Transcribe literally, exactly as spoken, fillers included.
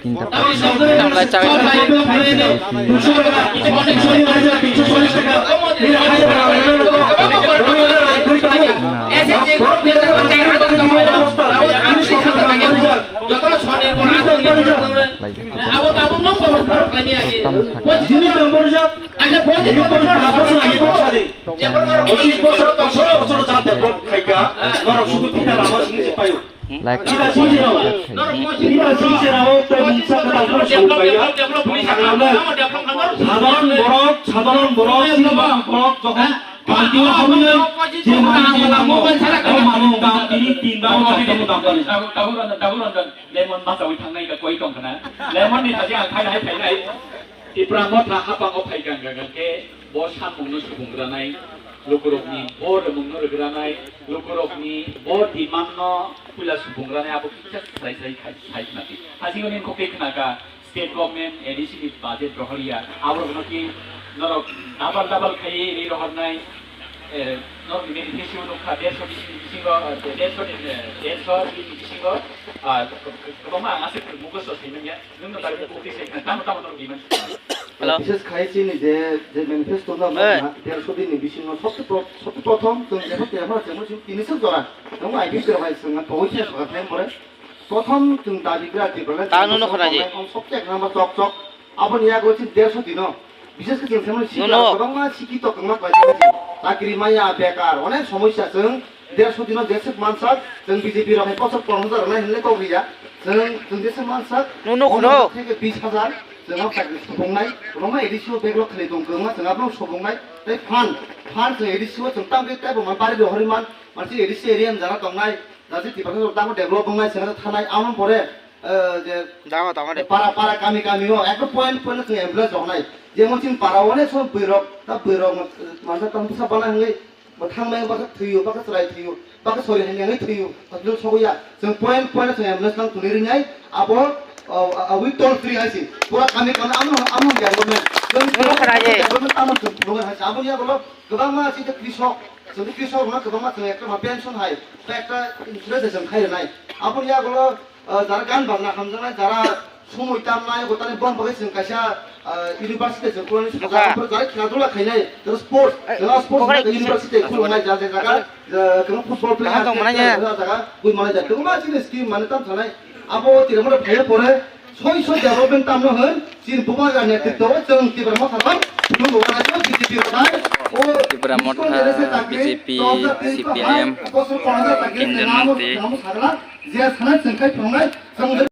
Tinta. Like, sadharon borok, sadharon borok, borok jokhon party o habwi je mani je nango, o mani dam tini tin dam, char dam, dam. Tabuk, tabuk, tabuk, lemon bachawi thangnai ka koi tong khna. Lemon ni thajak ang khai hai phainai. Tipra Motha hapang o phai gang gang khe bo samung no subung granai, lukurok ni bo remung no rwgranai, lukurok ni bo demand no puila subung granai, abo kisa sai sai khai sai khna ti. Hajing ni khokti khna ka state government A D C ni budget rohor ya, abo no ki norok double double khai ri rohor nai, eh, norok ni manifesto no kha dersho ni bisingo, eh, dersho ni, eh, dersho ni bisingo, ah, kwbangma ang aswk mukhosthai manya. Hello. Bishes khai chini je, je manifesto no Hey. Derso din ni bisingo sobse pro-, sobse prothom chwng jepha tiyapha chwng chwng tini suk jora. Chwng I P P rok hai chwng pogoi se sokha thai pore. Prothom chwng dabi gra di bole. Ta no no khna ji. Om sobse khna ma chok chok. Aboni yago chini derso dino. Bishes khe chwng semon No, no. Kwbangma sikhi tok kwbangma kwbangma chakri maya bekar onek somosya chwng Derso dino jeswk mansak, chwng B J P rok hai bosor pondro hajar rwnai hinwi kok riya. Chwng, chwng jeswk mansak, Nung nuk pondro hajar no? Theke bis hajar, chwng abo chakri subungnai, kwbangma A D C o backlog khwlai tong, kwbangma chwng abono subungnai. Tei fund, fund chwng A D C o chwng tamkhe teibo man bari rohorwi man, mansi A D C area ni jara tongnai, jasi Tiprasa rok tamo develop wngnai, chwng thanai, amon pore, eh, je Dama tama de. Para, para, kami, kami o, ekdom point, point chwng ambulance roknai. Jemon chini para o onek somoy bwrwi rok, ta bwrwi rok, mansa tamo bwsa bana hinwi, Bo thangmai bakha thwiyo, bakha chwrai thwiyo, bakha sori hamya wngwi thwiyo, hospital sogoya. Chwng point point chwng ambulance nang twnwi rwnai, abo, o, a, a, we toll free hai se. Pura kami kami amo, amo development. Chwng Chwng khwna ye. Development tamo chwng phunuknai hai se. Aboni yagulo kwbangma chini krisok, chwng krisok rokno kwbangma chwng ekta ma pension hai, ba ekta insurance chwng khai rwnai. Aboni yagulo Ah, jara gan bajna hamjaknai, jara sumui tamnai, bo tani bon bagwi chwng kaisa, ah, university chwng kulani Nukha. Jara khela dula khainai, jara sports, Ai, jara sports kokrai na kisa. University khulumnai, jara jaga, ah, kwbang football player, Kaham tong manai ya. Jara jaga, bui manai ja. Kwbangma chini scheme mane tam sanai. Abo tira mura phaiya pore, soi soi development tamno hwn, chini bubagra netrito, chwng Tipra Motha bai, chwng bubagra chwng B J P rok bai, o Tipra Motha, chwng jere se chakri, B J P, to jati C P M, bosor kono jati chakri, Kendriya chwng amo, Mantri. Chwng amo sagla, je sana chwng khai phunuknai, chwng